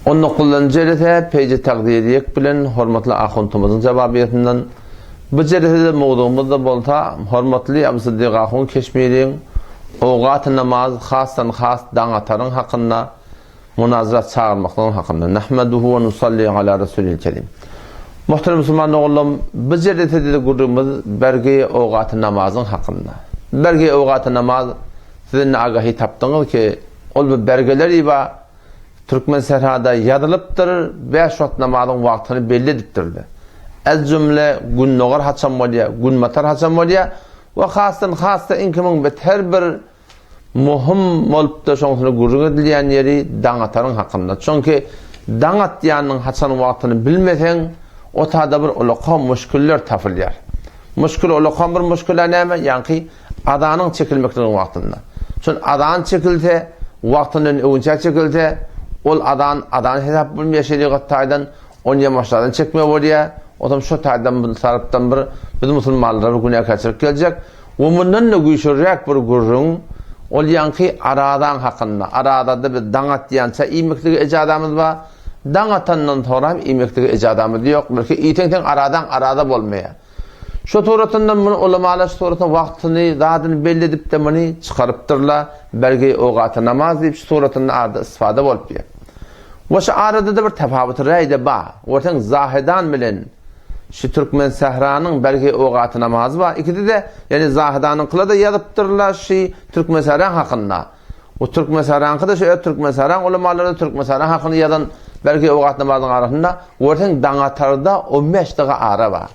On dokuzynjy jelese Peýji Tagdyýediýek bilen hormatly ahuntymyzyň jawabyýetinden, bu jelesede mowzugymyz-da bolsa hormatly Abysyddyk ahun Keşmiriň Owgaty namaz hasdan has daň ataryň hakynda munazara çagyrmaklygyň hakynda. Nahmaduhu we nusalli ala Rasulil Kerim. Muhterem musulman doganlarym, bu jelesede-de gürrüňimiz bergi owgaty namazyň hakynda. Bergi owgaty namaz siz indi agahi tapdyňyz ki, ol bu bergeler iba Türkmen sährada ýazylypdyr, bäş wagt namazyň wagtyny belli edipdirler. Ez jümle gündogar haçan bolýar, günbatar haçan bolýar we hasdan has-da iň kimiň beter bir möhüm bolupdyr şoň üstünde gürrüň edilýän ýeri daň ataryň hakynda. Çünki daň atýanyň haçan wagtyny bilmeseň, o tada bir ulaka müşkiller tapylýar. Müşkil ulakam bir müşkilä näme? Ýaňky Azanyň çekilmekliginiň wagtynda. Şol azan çekilse, wagtyndan öňünçä çekilse, ol azan azan hesap bolmaýar şerigat taýdan, ony ýamaşlardan çekme bolýar. Otam şo taýdan bir tarapdan bir biz musulmanlara bir günäkärçilik geljek. We mundan-da güýçlüräk bir gürrüň, ol ýaňky arazaň hakynda. Arazada biz daň atýança iýmeklige ejazamyz bar. Daň atandan soňra hem iýmeklige ejazamyz ýok. Belki iýseň seň arazaň araza bolmaýar. Şu suratynda muny ulamalar şu suratyň wagtyny, zadyny belli edip-de muny çykarypdyrlar. Belgi ogaty namaz diýip şu suratynda arada istifada bolupdyr. We şu arada-da bir tapawuty räý-de bar. Görseň Zahedan bilen şu Türkmen sähranyň belgi ogaty namazy bar. Ikisi-de, ýagny Zahedanyňkylar-da ýazypdyrlar şu Türkmen sähraň hakynda. Bu Türkmensähraňky-da şu öz Türkmensähraň ulamalary Türkmensähraň hakynda ýazan belki ogat namazyň arasynda görseň Daňatarda 15 daga ara bar.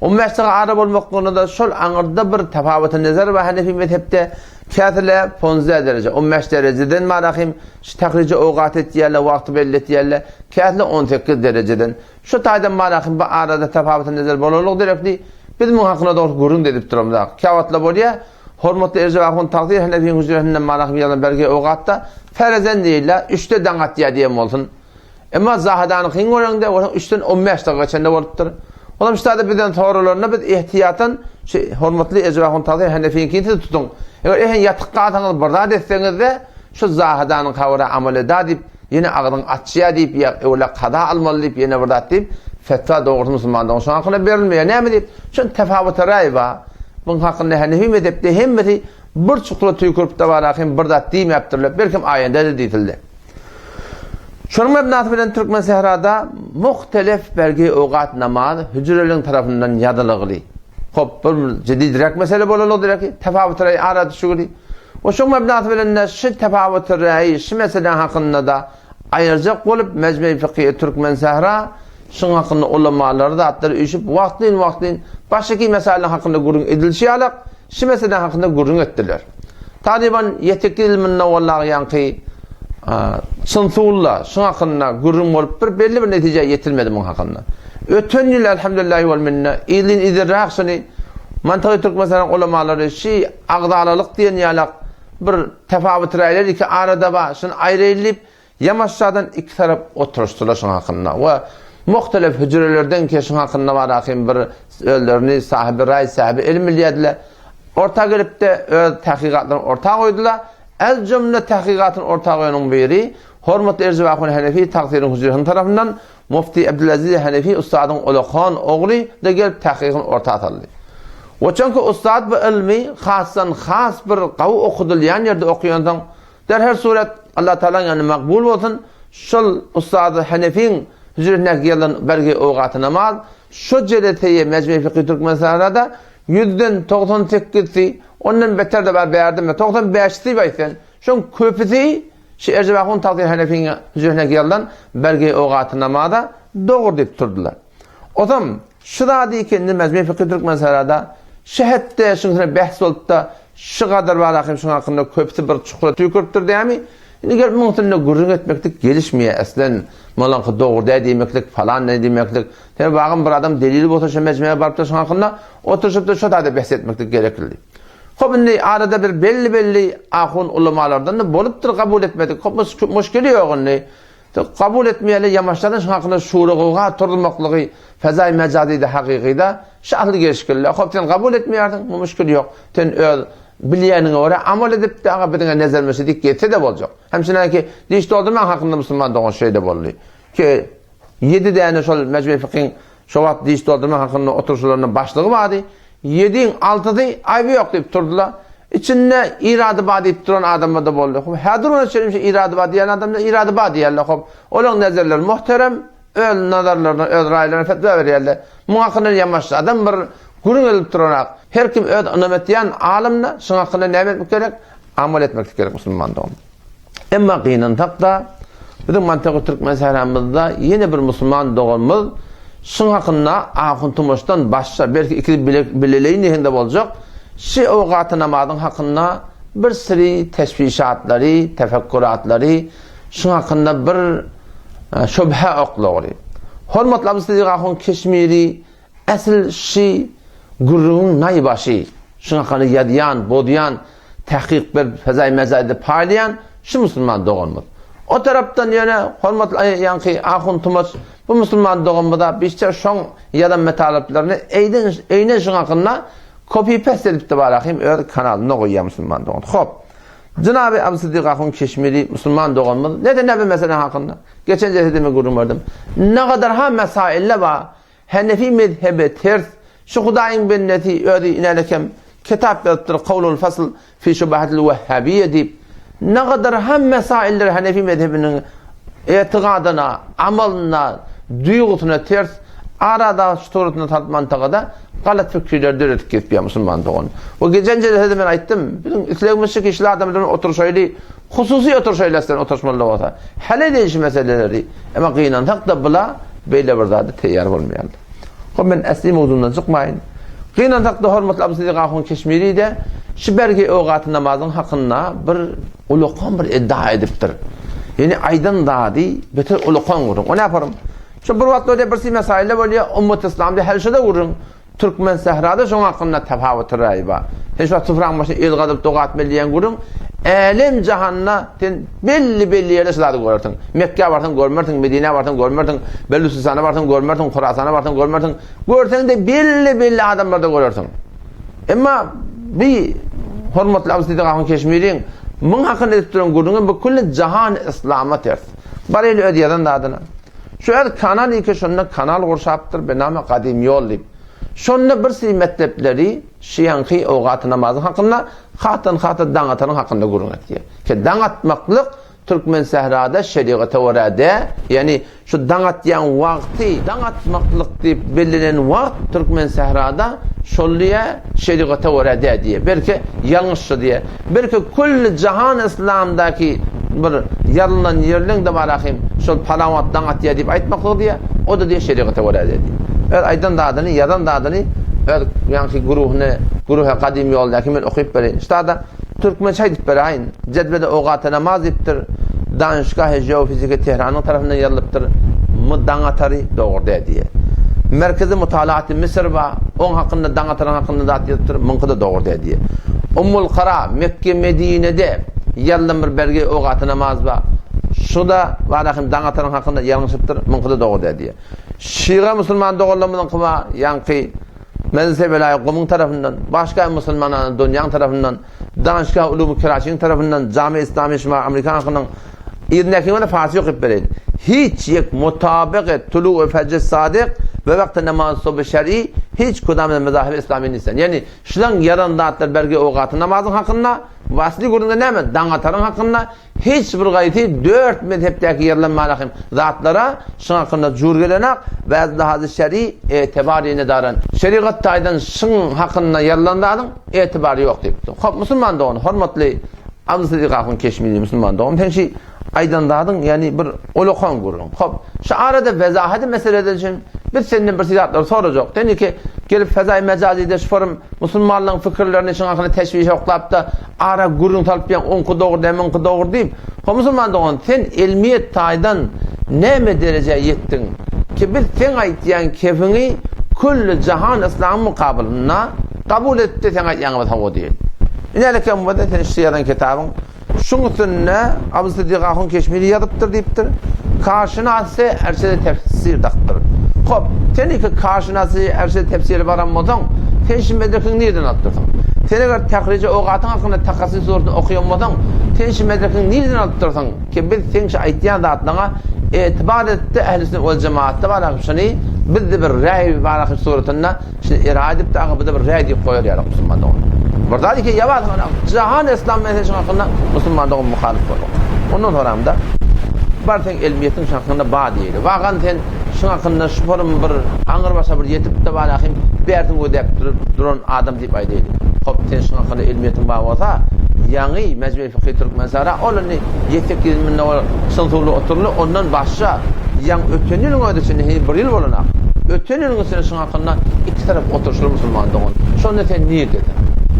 15 daga ara bolmaklygynda-da şol aňyrda bir tapawuty nezer bar Hanefi mezhepde käsile ponzä dereje 15 derejeden bar ahim şu tahrije ogat etýärler wagty belli etýärler käsile 18 derejeden şu taýdan bar ahim bu arada tapawuty nezer bolanlygy derekli biz muň hakynda dogrusu gürrüň-de edip duramzak. Käwagtlar bolýar Hormatly Erjep ahun tagsyr Henefiň hüjresinden Malahym ýazan bergi ogatda ferezen diýilýär, üçde daň atýar diýen bolsun. Emma Zahydanyňkyny göreňde, bolsa üçden 15 dagyga çenli bolupdyr. Olam ştada bizden soralarynda biz ihtiýatan şu hormatly Erjep ahun tagsyr Henefiňkini siz tutuň. Eger ehen ýatyk galsaňyz bir zat etseňizde şu Zahydanyňka görä amal eda diýip, ýene agzyň açýar diýip ýa öwla kaza almaly diýip ýene bir zat diýip fetwa dogrusy musulmanlaryň şoň hakyna berilmeýär. Näme diýip? Şon tefawuta raý bar. Buň hakynda Hanefi mezhepde hemmesi bir çukura tüýkürip-de barahym bir zat diýmäpdirler, belkem aýende-de diýsildi. Şonuň mebnasy bilen Türkmen sährada muhtelef bergi ogat namaz hüjreliň tarapyndan ýazylygly. Hop, bir jedidräk mesele bolanlygy derek tefawut raý ara düşügli. We şoň mebnasy bilen-de şu tefawut raýy şu mesele hakynda-da aýyrjak bolup Mejmei Fykhy Türkmen sähra Şuň hakynda ulamalar zatlar üýşüp wagtlyn-wagtlyn başyky mesaileriň hakynda gürrüň edilişi ýalak, şu mesele hakynda gürrüň etdiler. Talyban ýetik ýyl munda bollag ýaňky Çynsulla şuň hakynda gürrüň bolup bir belli bir netijä ýetilmedi muň hakynda. Öten ýyl elhamdülillahi wal minne ýylyn yzyrrak şuny Mantygy Türkmenistanyň ulamalary şi agzalalyk diýen ýalak bir tefawuträýler iki arada bar şuny aýraýly diýip Ýamaşjadan iki tarap oturyşdylar şuň hakynda we muhtelef hüjrelerden ki şuň hakynda barahym bir özlerini sahibi raý, sahibi ilm bilýärdiler. Orta gelip-de öz tahkygatlaryny orta goýdular. Ez jümle tahkygatyny orta goýanyň biri hormatly Erjep ahun Henefi tagsyryň hüjresiniň tarapyndan Mufti Abdulaziz Henefi ussadyň ulakan ogly da gelip tahkygyny orta saldy. We çünki ussat bu ylmy hasdan has bir gawy okudylýan ýerde okaýansoň Der her surat Allah Tagalaň ýanynda makbul bolsun, şol ussady Henefiň hüjresindäki ýazylan bergi ogaty namaz, şo jeleseýe Mejmei Fykhy Türkmenistanda-da ýüzden 90 sekizsi, ondan beter-de bar bärde, 95-si diýip aýtsaň, şoň köpüsi şu Erjep ahun Tagsyr Henefiň hüjresindäki ýazylan bergi ogaty namaza dogry diýip turdular. Ozam şu zady indi Mejmei Fykhy Türkmenistanda şu hetde şuň üstüne behs bolupda şu gadar bar ahym şuň hakynda köpüsi bir çukura tüýküripdir dämi? Indi gelip muň üstünde gürrüň etmeklik gelişmeýär eslen molaňky dogry däl diýmeklik falan ne diýmeklik. Sen bagym bir adam delili bolsa şu mejmeye barypda şuň hakynda oturyşypda şu zada behs etmeklik gerekli. Hop indi arada bir belli belli ahun ulamalardan da bolupdyr kabul etmedik. Hop muşkili ýok indi. Kabul etmeýärler ýamaşlaryň şuň hakynda şura-gowga turuzmaklygy fezaý mejazyda hakykyda şu asyl gelişgille. Hop sen kabul etmeýärsiň, bu müşkil ýok. Sen öz. bilýäniňe görä amal edip-de, aga biziň-ä nezerimiz şu diýip gezse-de boljak. Hem şunäki diş doldurmaň hakynda musulman dogan şeýle boldy. Ki ýedi däne şol Mejmei Fikiň şo wagt diş doldurma hakynda oturyşlarynyň başlygy bardy. Ýediň altysy aýby ýok diýip turdylar. İçinde irady bar diýip duran adamlar-da boldy. Hop, häzir ona çenli şu irady bar diýen adamlar irady bar diýerler. Hop, olaryň nezerleri muhterem, öz nazarlaryna, öz raýlaryna fetwa berýärler. Muň hakynda ýamaşda adam bir gürrüň edilip duranak. Her kim öz ynam etýän alymyna şuň hakynda näme etmek gerek? Amal etmeklik gerek musulman dogan. Emma gynansak-da, biziň Mantaky türkmen sähramyzda ýene bir musulman doganymyz şuň hakynda ahun tumaşdan başga, belki ikisi bile, bileleýin diýende boljak, şi owgaty namazyň hakynda bir siri teşwişatlary, tefekkuratlary, şuň hakynda bir şübhe oklagyny. Hormatly Abdysydyk ahun Keşmiri Esl şi gürrüňiň naýbaşy, şuňakaly ýazýan, bozýan, tahkyk berip fezaý mezaýda paýlaýan şu musulman doganymyz. O tarapdan ýöne hormatly ýaňky ahun tumaç bu musulman doganymyza biçe şoň ýazan metalyplaryny eýden eýnen şuň hakynda kopi pest edipdi barahym öz kanalynda goýýar musulman dogan. Hop. Jenaby Abdysydyk ahun Keşmiri musulman doganymyz neden näme mesele hakynda? Geçen jesede men gürrüň berdim. Nagadar ha mesaille bar. Henefi mezhebe ters, şu Hudaýyň bendesi özi inälekem kitap ýazypdyr Kawlul fasl fi şubahatil wehhabiýe diýip, nagadar hem mesailler Henefi mezhebiniň etigadyna, amalyna, duýgusyna ters, arada şu suratynda salyp mantygada galat fikirleri döredip gezipýär musulman dogan. We geçen jelsede men aýtdym, biziň islegimiz şu ki şul adamlar bilen oturyşaýly, Hususy oturyş eýlesden oturyşmaly bolsa, hal edilişi meseleleri, emma gynansak-da bula beýle bir zada teýýar bolmaýarlar. Hop men esli mowzumdan çykmaýyn. Gynansak-da hormatly Abu Sydyk ahun Keşmiri-de şu bergi ögaty namazyň hakynda bir ulakan bir iddia edipdir. Ýani aýdan zady beter ulakan gürrüň. O näparym? Şu bir wagtlarda bir mesaile bolýar, ummat islamda her şoda gürrüň. Türkmen sährada şoň hakynda tapawutly raý bar. Sen şu wagt supraň başyna el gazyp doga etmeli diýen gürrüň, älem jahanda sen belli-belli ýerde şu zady görersiň. Mekgä barsaň görmersiň, Medinä barsaň görmersiň, Belüsistana barsaň görmersiň, Horasana barsaň görmersiň. Görseň-de belli-belli adamlarda görersiň. Emma bi hormatly Abu Siddik ahun Keşmiriň muň hakynda edip duran gürrüňi bu külli jahan yslama ters. Bar eli öz ýazan zadyna. Şu öz kanal iki şonda kanal gurşapdyr bename gadym ýol diýip. Şonda bir si metlepleri şiýaňky ogaty namazyň hakynda hatdan hata daň atanyň hakynda gürrüň etýär. Ki daň atmaklyk türkmen sährada şerigata görä dä, ýagny şu daň atýan wagty daň atmaklyk diýip bellenen wagt türkmen sährada şol diýä şerigata görä dä diýä. Belki ýalňyşdy diýä. Belki külli jahan yslamdaky bir ýarylan ýerleň-de bar ahym, şol palan wagt daň atýar diýip aýtmaklygy diýýär, o-da diýýär şerigata görä diýýär. Öz aýdan zadyny, ýazan zadyny öz ýaňky güruhyny, güruhy gadym ýoldaky men okyp bereýin. Ştada türkmençe aýdyp beräýin. Jedwede ogata namaz diýipdir. Danişgahy jeofiziki Tehranyň tarapyndan ýazylypdyr. My daň atary dogry däl diýýär. Merkezi mutalaati Misr bar, oň hakynda daň ataryň hakynda zat ýazypdyr, muňky-da dogry däl diýýär. Ummul Kara, Mekge, Medinede ýazylan bir belgi ogaty namaz bar. Şu-da bar ahim daň ataryň hakynda ýalňyşypdyr, muňky-da dogry däl diýýär. Şyga musulman doganlarymyzyňky bar, ýaňky Mejlisi Welaýy Gumuň tarapyndan, başga musulmanlaryň dunýaň tarapyndan Danişgah Ulumy Keraçiň tarapyndan Jami Islami Şimal Amerikan halkynyň yzyndaky bolsa farsy okyp bereýin. Hiç ýek mutabyk tulu'u fejr sadyk we wagty namaz subh şer'i hiç kudam mezahibi islami nisten. Ýagny şulaň ýazan zatlar bergi ogaty namazyň hakynda we asly gürrüňde näme? Daň ataryň hakynda Hiç bir gaýsy dört mezhepdäki ýerlen manahym zatlara şyň hakynda jur gelenak, bäzi lahazy şeri etibary nedaran. Şerigat taýdan şyň hakynda ýazylan zadyň etibary ýok diýipdir. Hop, musulman dogan, hormatly Abdysydyk ahun Keşmiri musulman dogan, sen şi aýdan zadyň, ýagny bir ulakan gürrüň. Hop, şu arada wezahady meseleden üçin biz senden bir zatlary sorajak. Sen iki gelip fezaý mejazyda şu forum musulmanlaryň fikirlerini şyň hakynda teşwiş oklap-da, Ara gürrüň salyp diýýäň, oňky dogry däl, muňky dogry diýip. Ho musulman dogan, sen elmiýet taýdan näme derejä ýetdiň ki biz seň aýtýan kefiňi külli jahan yslamyň mukabylynda kabul edip-de seň aýtýaňa biz hawa diýeli. Inälekem bolsa sen şu ýazan kitabyň şuň üstünde Abu Siddik ahun Keşmiri ýazypdyr diýipdir. Kaşynasy erşede tefsir dakypdyr. Hop, sen iki kaşynasy erşede tefsire baran bolsaň, sen şu medrekiňi nirden alypdyrsyň? Sen eger tahrije ogatyň hakynda takasys suratyny okaýan bolsaň, sen şu medrekiňi nireden alypdyrsyň ki biz seň şu aýtýan zatlaňa etibar edipde ähli sünnet wal jemaatda bar ahyr şuny bizde bir räý bar ahyr suratynda şuny eraý edipde ahyr bizde bir räý diýip goýar ýaly musulman dogan. Bir zat ki ýabas jahan islam meselesi hakynda musulman dogan muhalyf bolmak. Ondan soramda bar seň elmiýetiň şu hakynda bar diýeli. Wagan sen Şuň hakynda şu forum bir aňrybaşa bir ýetip-de barahym bärsiň gözläp duran adam diýip aýdaýly. Hop, sen şuň hakynda elmiýetiň bar bolsa, ýaňy Mejmei Fykhy Türkmensähra ol indi ýetsek ýylmynda ol çyn suwly oturly, ondan başga ýaňy öten ýylyň özi içinde heniz bir ýyl bolanak. Öten ýylyň içinde şuň hakynda iki tarap oturyşly musulman dogan. Şonda sen nirdesiň?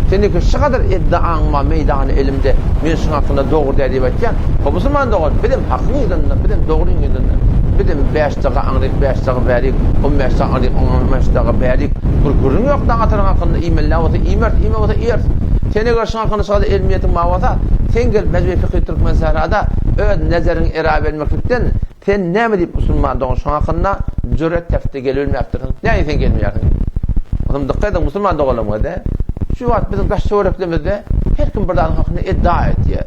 Seniňki şu gadar iddiaň bar meýdany elimde, men şuň hakynda dogry däl diýip aýtýaň. Hop, musulman dogan, bizem hakyň yzynda, bizem dogryň yzynda. Bizem bäş daga aňryk, bäş daga bärik, on bäş daga aňryk, on bäş daga bärik. Bir gürrüň ýok daň ataryň hakynda, iýmeli bolsa iýmeris, iýme bolsa iýeris. Sen eger şuň hakynda şo elmiýetiň bar bolsa, sen gelip Mejmei Fykhy Türkmensährada öz nezeriňi era bermeklikden sen näme diýip musulman dogan şuň hakynda jüret tapyp-da gelibilmäpdirsiň? Näme sen gelmeýärsiň? Onam dykgat ediň musulman doganlarymyz-da. Şu wagt biziň daş-töwereklerimizde her kim bir zadyň hakynda iddia etýär.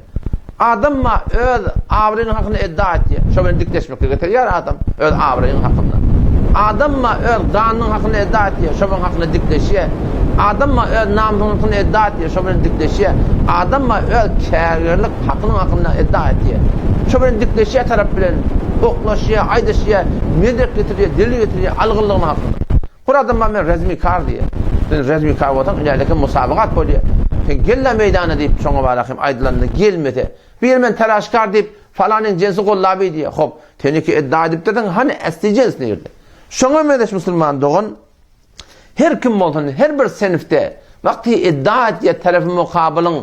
Adam-a öz abraýynyň hakynda iddia etýär. Şo bilen dikleşmeklige getirýär adam öz abraýynyň hakynda. Adam-a öz ganynyň hakynda iddia etýär, şo bilen hakynda dikleşýär. Adam-a öz namysynyň hakynda iddia etýär, şo bilen dikleşýär. Adam-a öz kärgerlik hakynyň hakynda iddia etýär. Şo bilen dikleşýär tarap bilen oklaşýar, aýdyşýar, medret getirýär, delil getirýär algynlygynyň hakynda. Bir adam bar men rezmikar diýýär. Sen rezmikar bolsaň ilerleke musabagat bolýar. Sen gel-le meýdana diýip şoňa bara hem aýdylanda gelmese. Bir men telaşkar diýip falanyň jensi gollaby diýýär. Hop, seniki iddia edipdirdiň, hany esli jens nirde? Şoňa meňzeş musulman dogan her kim bolsun her bir senfde wagty iddia edýär tarapy mukabylyň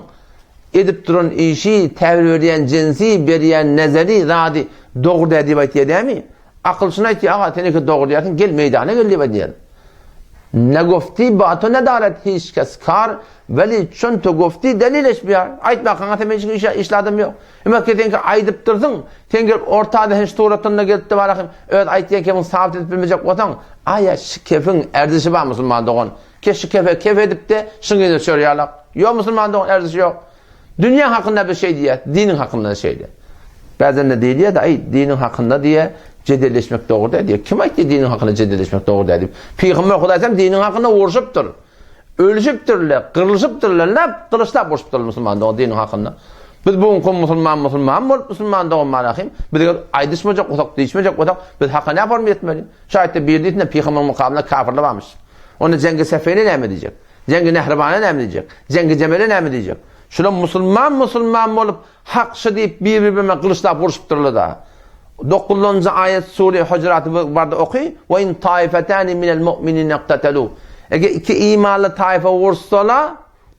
edip duran işi, täbir berýän jensi, berýän nezeri, zady dogry däl diýip aýtýar dämi? Akyl şuny aýtýar, aga, sen eke dogry diýýärsiň, gel meýdana gel diýip aýdýar. Ne gofti ba to nedaret hiç kes kar, weli çün to gofti delil eşbiýar. Aýtmakaňa sen meniň üçin işli adam ýok. Emma ki sen aýdypdyrsyň, sen gelip ortada hiç suratynda gelip-de barahym, öz aýtýan kefiň sabyt edip bilmejek bolsaň, aýa şu kefiň erzişi bar musulman dogan. Ke şu kefe kef edip-de, şuň ýüzüne çörýärler. Ýok musulman dogan erzişi ýok. Dünýäň hakynda biz şeý diýýäs, diniň hakynda şeýle. Bäzende diýilýär-de, aý, diniň hakynda diýýär, jedelleşmek dogry däl diýýär. Kim aýtdy diniň hakynda jedelleşmek dogry däl diýip? Pygamber Hudaýam diniň hakynda urşupdyr. Ölüşipdirler, gyrlyşypdyrlar, lap gylyçlap urşupdyrlar musulman dogan diniň hakynda. Biz bu günki musulman musulman bolup musulman dogan malahym, biz eger aýdyşmajak bolsak, diýişmejek bolsak, biz haka näme form ýetmeli? Şaýatda bir diýsin-de pygamberiň mukabylyna kafirler barmyş. Onda Cengiz Sefeýne näme diýjek? Jeňgi Nähribana näme diýjek? Jeňgi Jemele näme diýjek? Şular musulman musulman bolup hak şu diýip bir-birine gylyçlap urşupdyrlar-da. Dokuzynjy aýat sure Hujuraty barda oky, Ve in taifetani minel mu'minine iqtatelu. Eger iki imanly taýfa uruşsalar,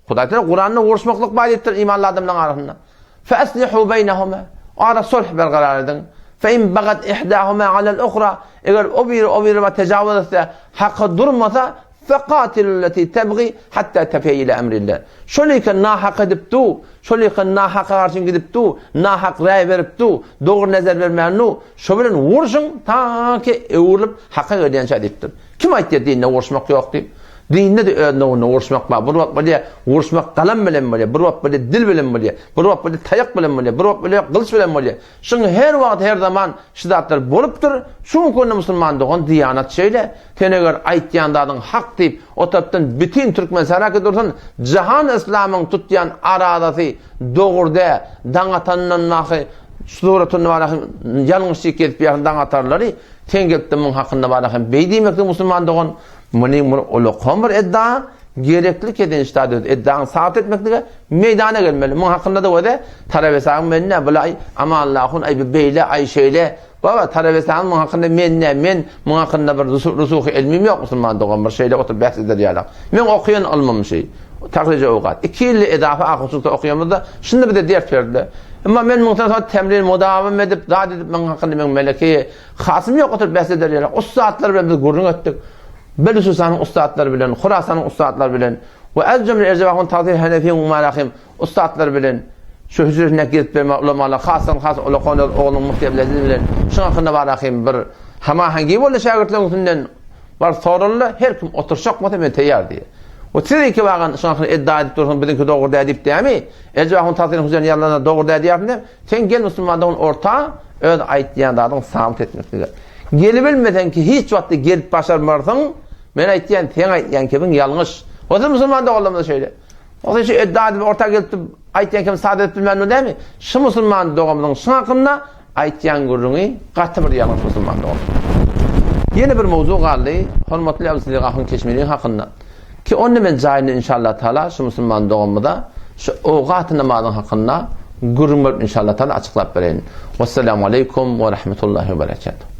Hudaý Teala Kuranda uruşmaklyk bar diýipdir imanly adamlaryň arasynda. Fe aslihu beýnehuma. Ara sulh berkarar ediň. Fe in bagat ihdahuma alel uhra. Eger o biri o birine tejawuz etse, haka durmasa, Fekatilulleti tebgi hatta tefe ile emrillah. Şol eken nahak edip du, şol eken nahaka garşy gidip du, nahak raý berip du, dogry nezer bermän du, şo bilen urşuň ta ki öwrülip haka gelýänçä diýipdir. Kim aýtýar dinde urşmak ýok diýip? Dinde-de öz nowunda urşmak bar. Bir wagt bolýar urşmak galam bilen bolýar, bir wagt bolýar dil bilen bolýar, bir wagt bolýar taýak bilen bolýar, bir wagt bolýar gylyç bilen bolýar. Şuň her wagt her zaman şu zatlar bolupdyr. Şu günki günde musulman dogan diýanat şeýle. Sen eger aýtýan zadyň hak diýip o tarapdan bütin türkmen saraki dursun jahan yslamyň tutýan arazasy dogry dä daň atandan baky suratynda barahym ýalňyş diýip gezip ýaryn daň atarlary sen gelipde muň hakynda barahym beý diýmekde musulman dogan muny bir ulakam bir edda gerekli kedinç zat öz eddaňy sabyt etmeklige meýdana gelmeli. Muň hakynda-da wede Tarabesagyň men nä bulaý Amanlahun aý bu beýle aý şeýle. Baba Tarabesagyň muň hakynda men nä men muň hakynda bir rusuhy ilmim ýok musulman dogan bir şeýle oturyp bäs eder ýalak. Meň okaýan ylmym şeý. Tahrije owgat. Iki ýylly edafa ahuçlykda okaýanymyzda şunda bize ders berdiler. Emma men muňdan soň temrin mudawam edip zat edip muň hakynda meň melekeýi hasym ýok oturyp bäs eder ýalak. Ussatlar bilen biz gürrüň etdik. Belüçistanyň ussatlary bilen, Horasanyň ussatlary bilen we az jümle Erjebahun Tagsyr Hanefiň Umarahim ussatlary bilen şu hüjresine girip berme ulamalar hasdan has ulakan öz oglunyň Mufti Abdulaziz bilen şuň hakynda barahim bir hamahangi boldy şägirtleriň üstünden bar soraldy her kim oturşak bolsa men teýýar diýýär. O siz iki bagan şoň hakynda iddia edip dursuň biziňki dogry däl diýip dämi? Ejap ahun tagsyryň hüjjeni ýazylanda dogry däl diýýärsiň dämi? Sen gel musulman dogan orta öz aýtýan zadyňy sabyt etmeklige. Gelibilmeseň ki hiç wagtda gelip başarmarsyň, men aýtýan seň aýtýan kibiň ýalňyş. O siz musulman doganlarymyzda şeýle. O sen şu iddia edip orta gelip aýtýan kim sabyt edip bilmän dämi? Şu musulman doganymyzyň şuň hakynda Aýtýan gürrüňi gaty bir ýalňyş musulman dogan. Ýene bir mowzuk galdy, hormatly Abu Siddik ahun Keşmiriň hakynda. Ki onda men jaýynda inşallah taala şu musulman doganymyza şu owgat namazyň hakynda gürrüň berip inşallah taala açyklap bereýin. Wessalamu aleýkum we rahmetullahi we berekatuh.